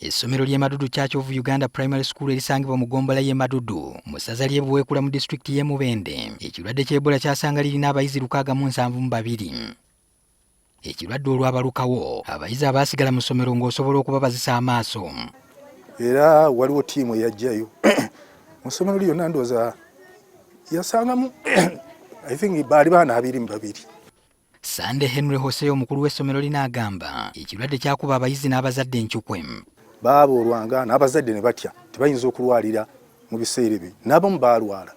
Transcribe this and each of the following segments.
Essomero ly'e Madudu Church of Uganda Primary School erisangibwa mu ggombolola y'e Madudu mu ssaza ly'e Buweekula mu disitulikiti y'e Mubende ekirwadde ky'Ebola kyasanga lirina abayizi 672. Ekirwadde olwabalukawo, abayizi abaasigala mu ssomero ng'osobola okubabazisa amaaso. Era waliwo ttiimu eyajjayo mu ssomero lyonna, ndowooza yasangamu, I think, baali baana 22. Sande Henry Hosea, omukulu w'essomero lino, agamba ekirwadde kyakuba abayizi n'abazadde encukwe. Baaboolwanga n'abazadde ne batya tebayinza okulwalira mu biseera ebyo, n'abamu baalwala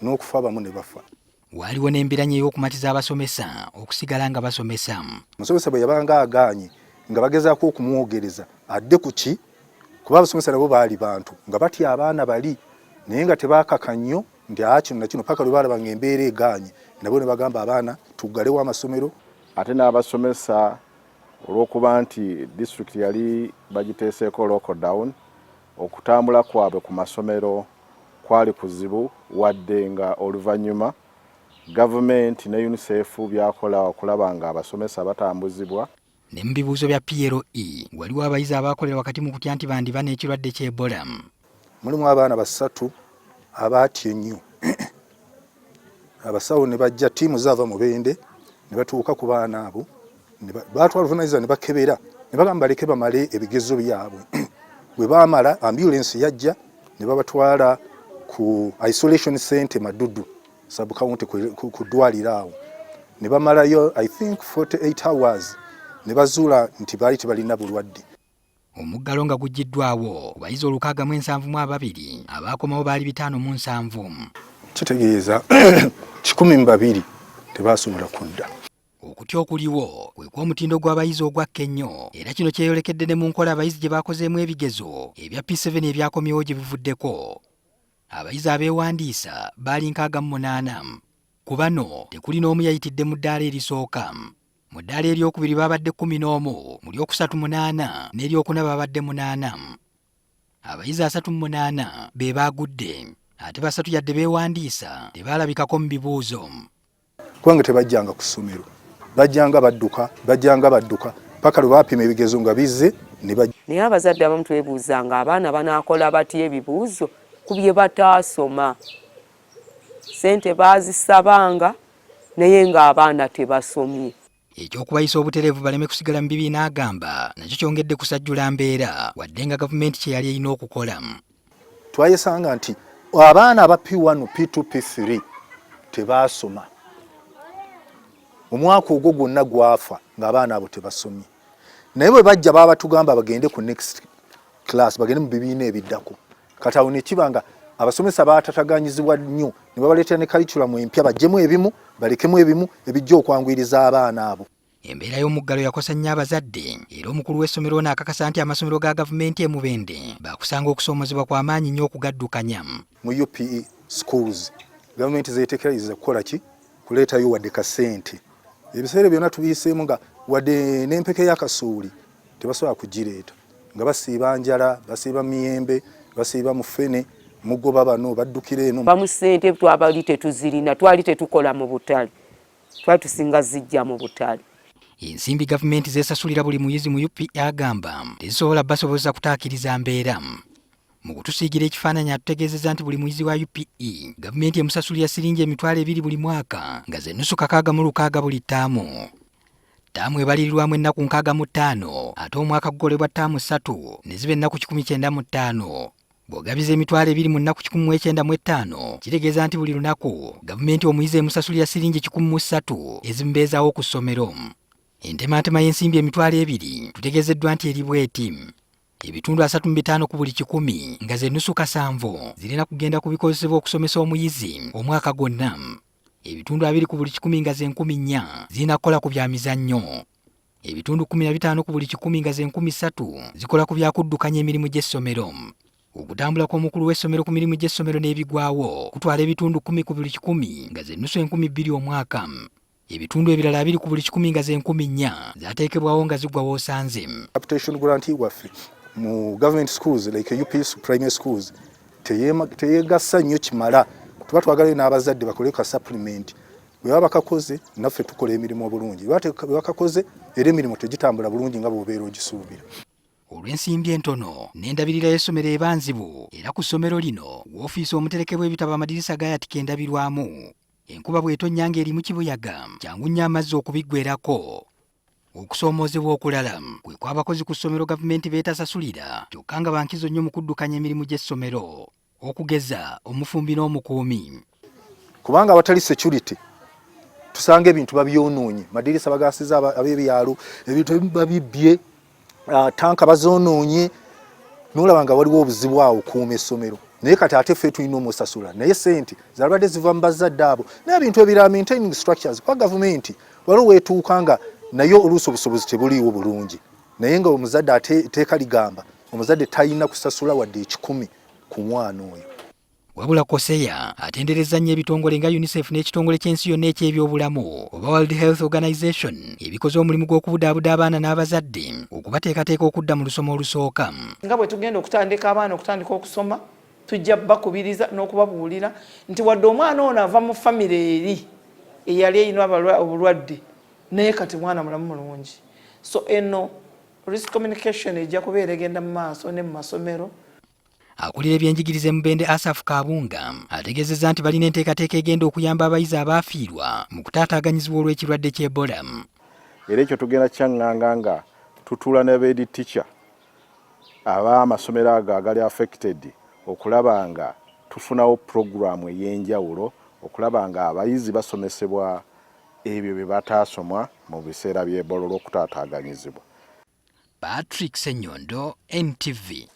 n'okufa, abamu ne bafa. Waaliwo n'embiranye ey'okumatiza abasomesa okusigala nga basomesa. Omusomesa bwe yabanga agaanye, nga bagezaako okumwogereza adde ku ki, kuba abasomesa nabo baali bantu nga batya abaana bali, naye nga tebaakaka nnyo nti aa kino nakino, paka lwe baalaba nga embeera egaanye, nabo ne bagamba abaana tuggalewo amasomero. Ate n'abasomesa, olw'okuba nti disitulikiti yali bagiteeseeko lockdown, okutambula kwabwe ku masomero kwali kuzibu, wadde nga oluvannyuma gavumenti ne UNICEF byakola okulaba nga abasomesa batambuzibwa. Ne mu bibuuzo bya PLE waliwo abayizi abaakolera wakati mu kutya nti bandiba n'ekirwadde ky'Ebola. Mulimu abaana basatu abaatya ennyo, abasawo ne bajja, ttiimu zaava Mubende ne batuuka ku baana abo, batwala oluvunanyizibwa ne bakebera ne bagamba baleke bamale ebigezo byabwe. Bwe baamala, ambulance yajja ne babatwala ku isolation center Madudu sub county ku ddwaliro awo, ne bamalayo, I think, 48 hours, ne bazuula nti baali tebalina bulwadde. Omuggalo nga guggiddwawo, ku bayizi 672 abaakomawo baali 570. Kitegeeza 102 tebasobola kudda. Okutya okuliwo kwe kw'omutindo gw'abayizi ogwakka ennyo, era kino kyeyolekedde ne mu nkola abayizi gye bakozeemu ebigezo ebya P7 ebyakomyewo gye bivuddeko. Abayizi abeewandiisa baali 68. Ku bano tekuli n'omu yayitidde mu ddaala erisooka. Mu ddaala eryokubiri baabadde 11, mu lyokusatu munaana, n'eryokuna baabadde munaana. Abayizi 38 be baagudde, ate basatu yadde beewandiisa tebaalabikako mu bibuuzo. Kubanga tebajjanga ku ssomero, bajjanga badduka, bajjanga badduka paka lwe bapima ebigezo nga bizze ne bajja. Naye abazadde abamu twebuuzanga abaana banaakola batya ebibuuzo ku bye bataasoma. Ssente baazisabanga naye ng'abaana tebasomye. Ekyokubayisa obutereevu baleme kusigala mu bibiina, agamba nakyo kyongedde kusajjula mbeera, wadde nga gavumenti kye yali erina okukola. Twayesanga nti abaana aba P1, P2, P3 tebaasoma omwaka ogwo gwonna gwafa ng'abaana abo tebasomye, naye bwe bajja baba tugamba bagende ku next class, bagende mu bibiina ebiddako. Kati awo nekiba nga abasomesa batataganyizibwa nnyo ne babaleetera ne curriculum empya, bajjemu ebimu balekemu ebimu ebijja okwanguyiriza abaana abo. Embeera y'omuggalo yakosa nnyo abazadde, era omukulu w'essomero ono akakasa nti amasomero ga gavumenti e Mubende baakusanga okusoomozebwa kwa maanyi nnyo okugaddukanya. Mu UPE schools gavumenti zeteekerayiza kukola ki? Kuleetayo wadde kasente. Ebiseera byonna tubiyiseemu nga wadde n'empeke y'akasooli tebasobola kugireeta, nga basiiba njala, basiiba miyembe, basiiba mufene, mugoba bano baddukira eno. Bamu ssente twabali tetuzirina, twali tetukola mu butale, twali tusinga zijja mu butale. Ensimbi gavumenti zeesasulira buli muyizi mu UPE, agamba tezisobola basobozesa kutaakiriza mbeera. Mu kutusiigira ekifaananyi, atutegeezezza nti buli muyizi wa UPE gavumenti emusasulira siringi 20,000 buli mwaka, nga ze nusu 66 buli ttaamu. Ttaamu ebalirirwamu ennaku 65, ate omwaka gukolebwa ttaamu ssatu ne ziba ennaku 195. Bw'ogabiza 20,000 mu nnaku 195, kitegeeza nti buli lunaku gavumenti omuyizi emusasulira siringi 103 ezimubeezaawo ku ssomero. Entematema y'ensimbi 20,000 tutegeezeddwa nti eri bweti: ebitundu 35 ku buli kikumi, nga ze nusu 70, zirina kugenda ku bikozesebwa okusomesa omuyizi omwaka gwonna. Ebitundu 20 ku buli kikumi, nga ze 4,000, zirina kukola ku bya mizannyo. Ebitundu 15 ku buli kikumi, nga ze 3,000, zikola ku byakuddukanya emirimu gy'essomero. Okutambula kw'omukulu w'essomero ku mirimu gy'essomero n'ebigwawo kutwala ebitundu 10 ku buli kikumi, nga ze nusu 2,000 omwaka. Ebitundu ebirala 20 ku buli kikumi, nga ze 4,000, zateekebwawo nga zigwa w'osanze. Capitation grant waffe mu government schools like UPE primary schools teyegasa nnyo kimala. Tuba twagalayo n'abazadde bakole ka supplement. Bwe baba bakakoze, naffe tukola emirimu obulungi. Bwe bakakoze era, emirimu tegitambula bulungi nga bw'obeera ogisuubira. Olw'ensimbi entono n'endabirira y'essomero eba nzibu era ku ssomero lino woofiisi omuterekebwa ebitabo amadirisa gayatika endabirwamu. Enkuba bw'etonnya ng'erimu kibuyaga kyangu nnyo amazzi okubiggweerako. Okusoomoozebwa okulala kwe kw'abakozi ku ssomero gavumenti beetasasulira kyokka nga bankizo nnyo mu kuddukanya emirimu gy'essomero okugeza omufumbi n'omukuumi. Kubanga awatali security tusanga ebintu babyonoonye, madirisa bagasiza ab'ebyalo, ebintu ebimu babibbye, tanka bazonoonye, nolaba nga waliwo obuzibu awo kuuma essomero. Naye kati ate ffe tulina omusasula, naye sente zalibadde ziva mu bazadde abo n'ebintu ebirala, maintaining structures kwa gavumenti waliwo wetuuka nga naye oluusi obusobozi tebuliiwo bulungi, naye nga omuzadde ate etteeka ligamba omuzadde talina kusasula wadde ekikumi ku mwana oyo. Wabula Koseya atenderezza nnyo ebitongole nga UNICEF n'ekitongole ky'ensi yonna eky'ebyobulamu oba World Health Organization ebikoze omulimu gw'okubudaabuda abaana n'abazadde okubateekateeka okudda mu lusoma olusooka. Nga bwe tugenda okutandika abaana okutandika okusoma, tujja bakubiriza n'okubabuulira nti wadde omwana ono ava mu famire eri eyali erina obulwadde, naye kati mwana mulamu mulungi. So eno risk communication ejja kubeera egenda mu maaso ne mu masomero. Akulira ebyenjigiriza e Mubende Asaph Kabunga ategeezezza nti balina enteekateeka egenda okuyamba abayizi abaafiirwa mu kutaataaganyizibwa olw'ekirwadde ky'Ebola. Era ekyo tugenda kyaŋŋanga nga tutuula ne beedi teacher ab'amasomero ago agali affected okulaba nga tufunawo pulogulaamu ey'enjawulo okulaba nga abayizi basomesebwa ebyo bye bataasomwa mu biseera by'Ebola olw'okutaataaganyizibwa. Patrick Ssenyondo, NTV.